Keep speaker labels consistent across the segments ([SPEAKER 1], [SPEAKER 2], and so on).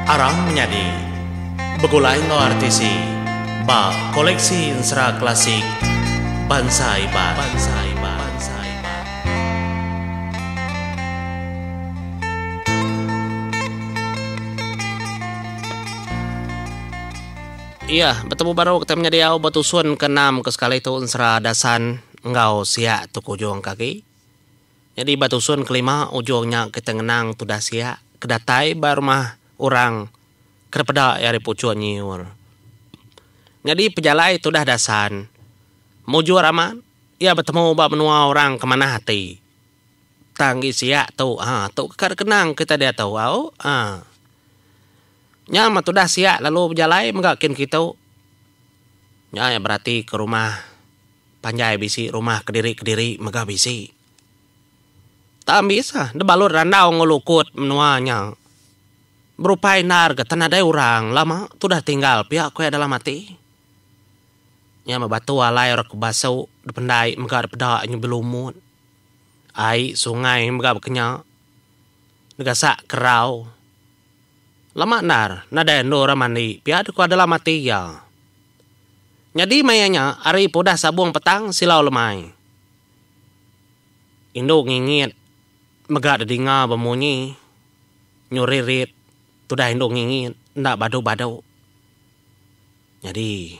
[SPEAKER 1] Aram menyadi begulai enggau RTC ba koleksi ensera klasik bansa Iban. Iya, betemu baru kitai menyadi au ba tusun ke enam ke sekali tu ensera Dasan enggau Siak tu ke ujung ke agi. Nyadi ba tusun kelima ujung nya kitai ngenang tudah Siak ke datai ba rumah orang ke dipeda iya ari puchuk nyiur. Nyadi pejalai tudah Dasan mujur amat iya betemu ba menua orang ke manah ati. Tang agi Siak tu ha tu ke ka dikenang kitai diatu au ha. Nya meh tudah sia lalu bejalai mega kin kitu. Nya iya berati ke rumah panjai bisi rumah kediri-kediri mega bisi. Tak ambis ah dibalut randau enggau lukut menua nya. Berupai endar ga tan nadai orang lama tudah tinggal pia ku iya dalam ati. Nya meh batu alai orang ke basu dipendai mega dipeda nyu belumut. Ai sungai mega bekenya negasak kerau. Lama endar nadai endur orang mandi pia deka dalam ati iya. Nyadi maya nya hari pudah sabung petang silau lemai. Indu ngingit mega dedinga bemunyi nyu ririt tudah indu ngingit enda badu-badu. Nyadi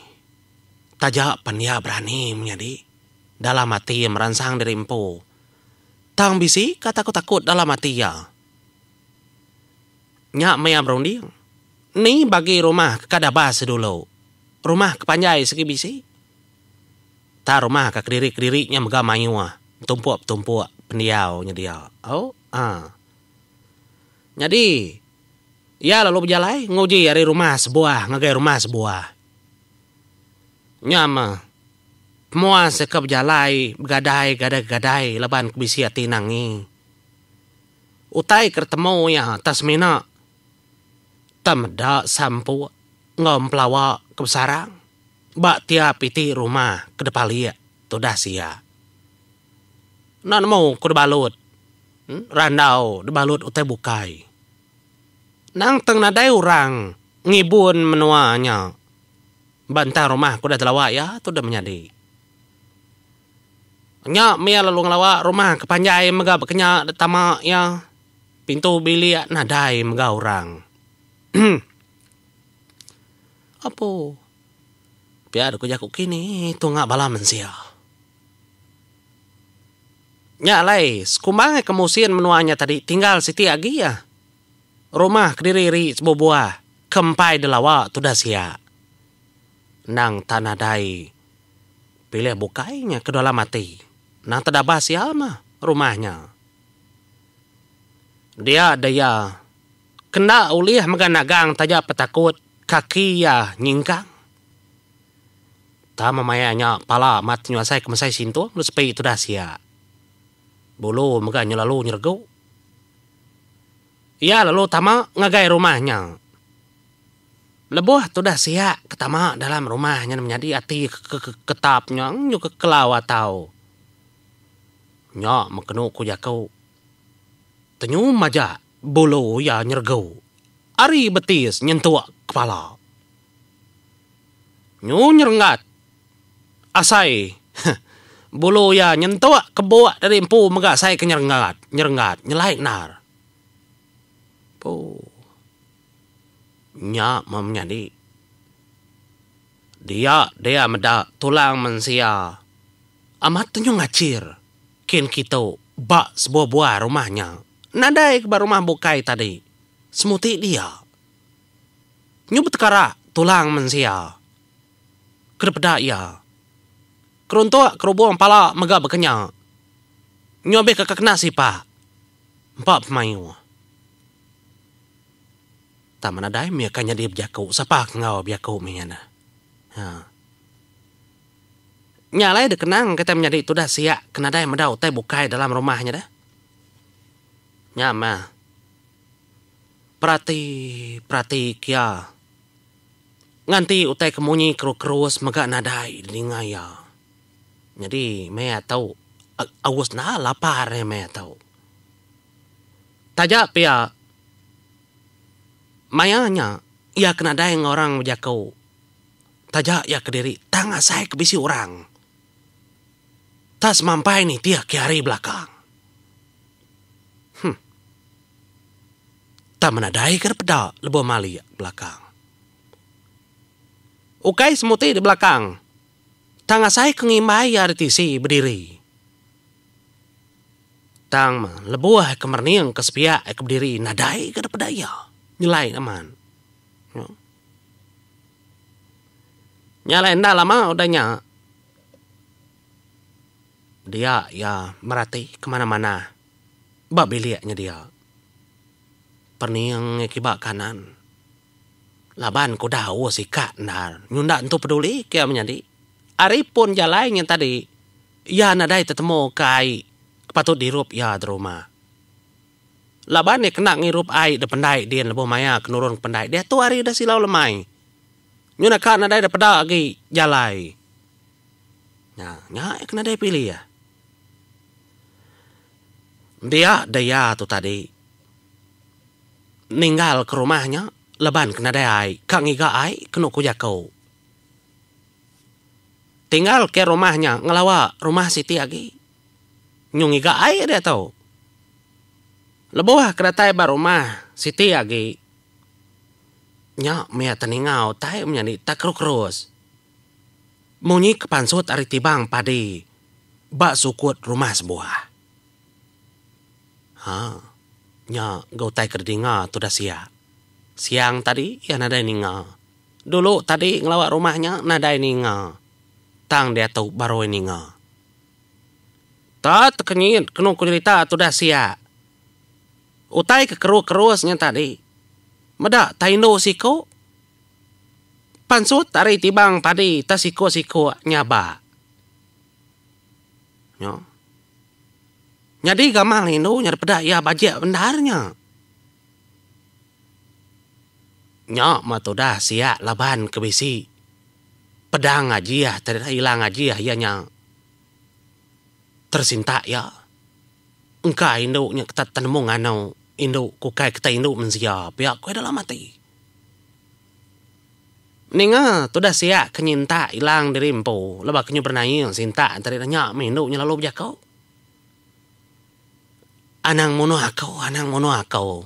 [SPEAKER 1] taja pan iya berani menyadi dalam ati iya meransang diri empu tang bisi ka takut-takut dalam ati iya. Nya maya berunding. Ni bagi rumah ke kada bas dulu. Rumah ke panjai sigi bisi. Tang rumah ke kediri-kediri nya mega mayuh betumpuk-betumpuk pendiau nya dia. Au aa. Nyadi iya lalu bejalai nguji ari rumah sebuah ngagai rumah sebuah. Nya meh pemuas ke bejalai begadai gadai-gadai laban ke bisi ati nangi. Utai ke ditemu iya tang semina tang meda sampuk enggau empelawa ke besarang ba tiap iti rumah ke dipalik tudah sia. Enda nemu ku dibalut randau dibalut utai bukai. Nang tang nadai orang ngibun menua nya ba entang rumah ke udah telawa iya tudah menyadi. Nya mih lalu ngelawa rumah ke panjai mega bekenya tama iya. Pintu bilik nadai mega orang. Apu. Pia deka jaku kini tunga bala mensia. Nya alai sekumbang ke musin menua nya tadi tinggal siti agi iya. Rumah kediri ri sebuah-buah ke empai dilawa tudah sia. Endang tak nadai. Pilih bukai nya ke dalam ati. Nang tedabas iya mah rumah nya. Dia deh iya kenda ulih mega nagang taja petakut kaki iya nyingkang. Tang maya nya pala amat nyu asai ke mesai sintung lalu sepi tudah sia. Bulu mega nyu lalu nyeregu. Iya lalu tama ngagai rumah nya. Lebuh tudah sia ke tama dalam rumah nya menyadi ati ke ketap nya nyu ke kelau atau. Nya meh kenu ku jaku. Tenyum aja bulu iya nyeregu ari betis nyentuk kepala. Nyu nyerenggat asai bulu iya nyentuk ke buk diri empu mega asai ke nyerenggat nyerenggat nyelai endar. Puu. Nya meh menyadi. Dia dia meda tulang mensia amat tenyung achir kin kitu ba sebuah buah rumah nya. Nadai ke ba rumah bukai tadi semuti dia. Nyu betekara tulang mensia ke dipeda iya. Keruntuk kerubung pala mega bekenya. Nyu abih ke kena sipak empa pemayuh. Tang nadai mih ka nyadi bejaku sapa ke enggau bejaku mih nya neh. Ha. Nya alai deh kenang kitai menyadi tudah siak ke nadai meda utai bukai dalam rumah nya deh. Nya meh. Perati perati kia. Nganti utai ke munyi kerus-kerus mega nadai didinga iya. Nyadi meh tu aus enda lapar meh tu. Taja pia. Maya nya, iya ke nadai enggau orang bejaku. Taja iya kediri tang asai ke bisi orang. Tak semampai nitih ke ari belakang. Huh. Tak menadai ke peda lebuh malik belakang. Ukai semuti di belakang. Tang asai ke ngimbai iya ari tisi bediri. Tang lebuh ke merening ke sepiak ke bediri nadai ga daripada iya. Nyelai amat. Nya alai enda lama udah nya dia iya merati ke mana-mana ba bilik nya dia. Pening iya kiba kanan laban ke udah aus ika endar nyunda entu peduli ke iya menyadi. Ari pun jalai nya tadi Iya nadai tetemu ke ai ke patut dirup iya derumah. Laban iya kena ngirup ai da pendai din lebuh maya ke nurun ke pendai diatu hari udah silau lemai. Nyu naka nadai da peda agi jalai. Nya, nya iya ke nadai pilih. Dia da iya tu tadi ninggal ke rumah nya laban ke nadai ai ka ngiga ai kenu ku jaku. Tinggal ke rumah nya ngelawa rumah siti agi. Nyu ngiga ai diatu. Lebuh ke datai ba rumah siti agi nya mih teninga utai menyadi tak kerus-kerus. Munyi ke pansut ari tibang padi ba sukut rumah sebuah. Ha nya ga utai ke didinga tudah sia. Siang tadi iya nadai ninga. Dulu tadi ngelawa rumah nya nadai ninga. Tang diatu baroi ninga. Tak tekenyit kenu ku jerita tudah sia. Utai ke keru-kerus nya tadi meda tai indu siku pansut ari tibang padi tak siku-siku nyabak. Nya. Nyadi gamal indu nya dipeda iya bajik bendar nya. Nya meh tudah sia laban ke bisi pedang ajih tadi ilang ajih iya nya tersinta iya. Engka indu nya ke tenemu nganu indu ke ukai ke indu mensia pia ku iya dalam ati. Ninga tudah sia ke nyinta ilang diri empu laban ke nyu berenaie sinta tadi nya meh indu nya lalu bejaku. Anang munuh aku, anang munuh aku.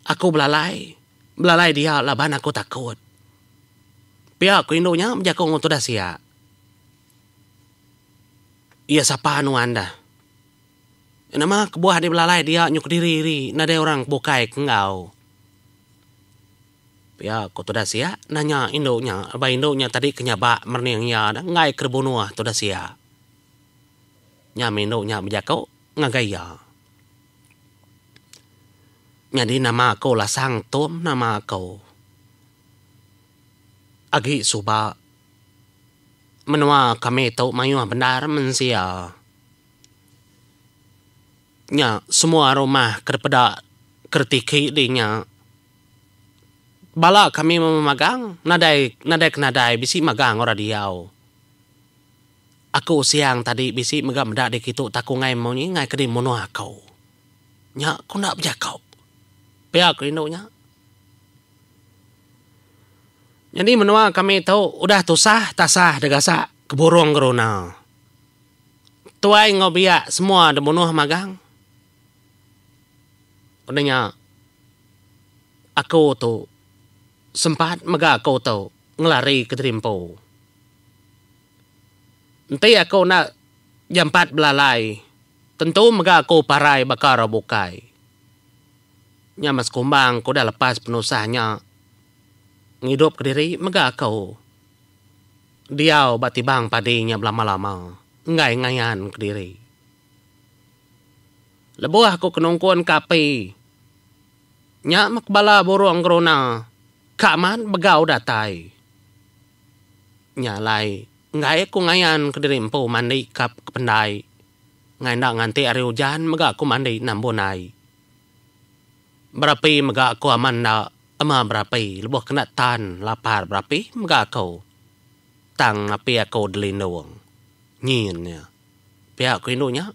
[SPEAKER 1] Aku belalai, belalai dia laban aku takut. Pia ku indu nya bejaku enggau tudah sia. Iya sapa nuan dah. Nama kebuah dih belalai dia nyu kediri iri nadai orang bukai ke enggau. Pia ku tudah sia nanya indu nya laban indu nya tadi ke nyabak merening iya dah enggai ke dibunuh tudah sia. Nya mih indu nya bejaku ngagai iya. Nyadi nama aku Lasang Tom nama aku. Agi suba menua kami tu mayuh bendar mensia. Nya semua rumah ke dipeda ke ditiki di nya bala kami memagang nadai nadai ke nadai bisi magang orang diau. Aku siang tadi bisi mega meda di kitu taku ngai munyi ngai kedi munuh aku. Nya ku enda bejaku. Pia ku indu nya. Nyadi menua kami tu udah tusah tasah digasak ke burung geruna. Tuai enggau biak semua dibunuh magang. Udah nya aku tu sempat mega aku tu ngelari ke diri empu. Enti aku enda jampat belalai, tentu mega aku parai baka orang bukai. Nya meh sekumbang ke udah lepas penusah nya ngidup kediri mega aku diau ba tibang padi nya belama-lama enggai ngayan kediri. Lebuh aku ke nungkun ke api, nya meh bala burung geruna ka amat begau datai. Nya alai, enggai aku ngayan kediri empu mandi kap ke pendai. Enggai enda nganti hari ujan mega aku mandi nambun ai. Berapi mega aku amat enda ema berapi lebuh kena tan lapar berapi mega aku. Tang api aku delindung. Nyin nya. Pia ku indu nya.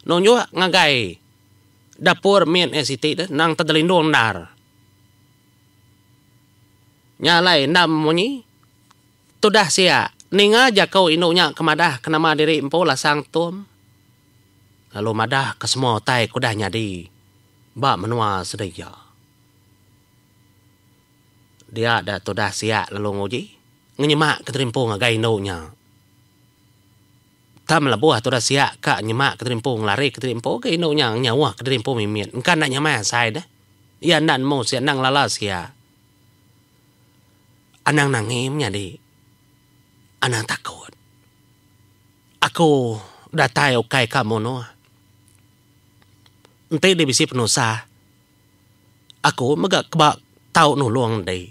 [SPEAKER 1] Nunjuk ngagai dapur mit iya siti deh nang tedelindung endar. Nya alai enda memunyi. Tudah sia, ninga jaku indu nya ke madah ke nama diri empu Lasang Tum lalu madah ke semua utai ke udah nyadi ba menua sedeja. Dia da tudah sia lalu nguji ngenyemak ke diri empu ngagai indu nya. Tang melebuh tudah sia ka nyemak ke diri empu ngelari ke diri empu ga indu nya nyauh ke diri empu mimit engka enda nyamai asai deh. Iya enda nemu sia enda ngelala sia. Anang nangi menyadi anang takut. Aku datai ukai ka munuh. Enti dih bisi penusah aku mega keba tau nulung dih.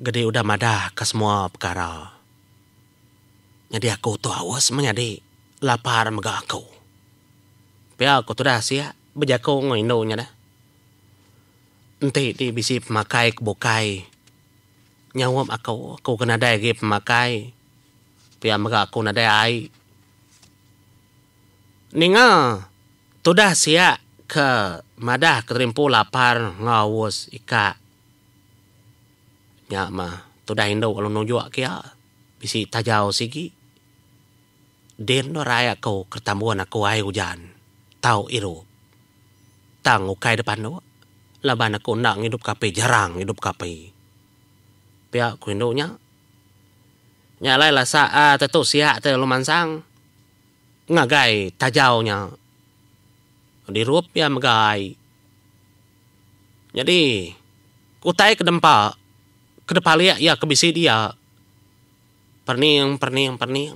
[SPEAKER 1] Gedi udah madah ka semua pekara. Nyadi aku tu aus menyadi lapar mega aku. Pia ku tudah sia bejaku enggau indu nya deh. Enti ti bisi pemakai ke bukai nyaup aku, aku ke nadai agi pemakai pia mega aku nadai ai. Ninga tudah sia ke madah ke terimpu lapar enggau aus ika. Nya mah tudah indu lalu nunjuk ke iya bisi tajau sigi. Din enda rai aku ke tambun aku ai ujan tau irup. Tang ukai da pandu laban aku enda ngidup ke api jarang ngidup ke api. Pia ku indu nya. Nya alai lasa aaa tetu sia te lalu mansang ngagai tajau nya. Dirup iya mega ai. Nyadi utai ke dempa ke depalik iya ke bisi dia pening pening pening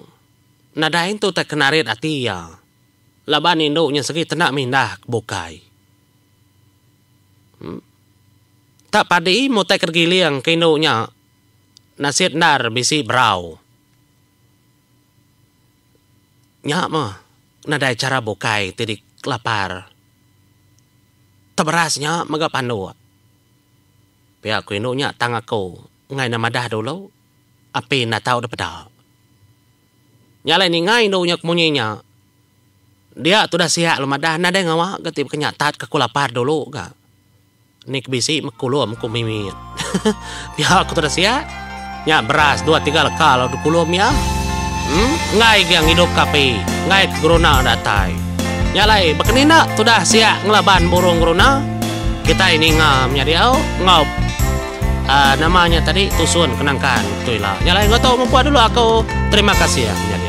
[SPEAKER 1] nadai entu utai ke narit ati iya laban indu nya segi tenda mindah ke bukai. Em tak padi meh utai ke digiling ke indu nya nasit endar bisi berau. Nya meh nadai chara bukai ti dikelapar. Teberas nya mega panduk. Pia ku indu nya tang aku enggai enda madah dulu api enda tau dipeda. Nya alai ninga indu nya ke munyi nya dia tudah siak lalu madah nadai ngawa ga ti baka nya tat ke aku lapar dulu ga. Ni ke bisi meh kulum ku mimit. Pia ku tudah siak. Nya beras dua tiga leka lalu dikulum iya. Em enggai ga ngidup ke api, enggai ke geruna datai. Nya alai baka ni enda tudah siak ngelaban burung geruna? Kitai ninga menyadi au enggau aaa nama nya tadi tusun ke nangkan tu ila. Nya alai enggau tu mupuk dulu aku. Terima kasih menyadi.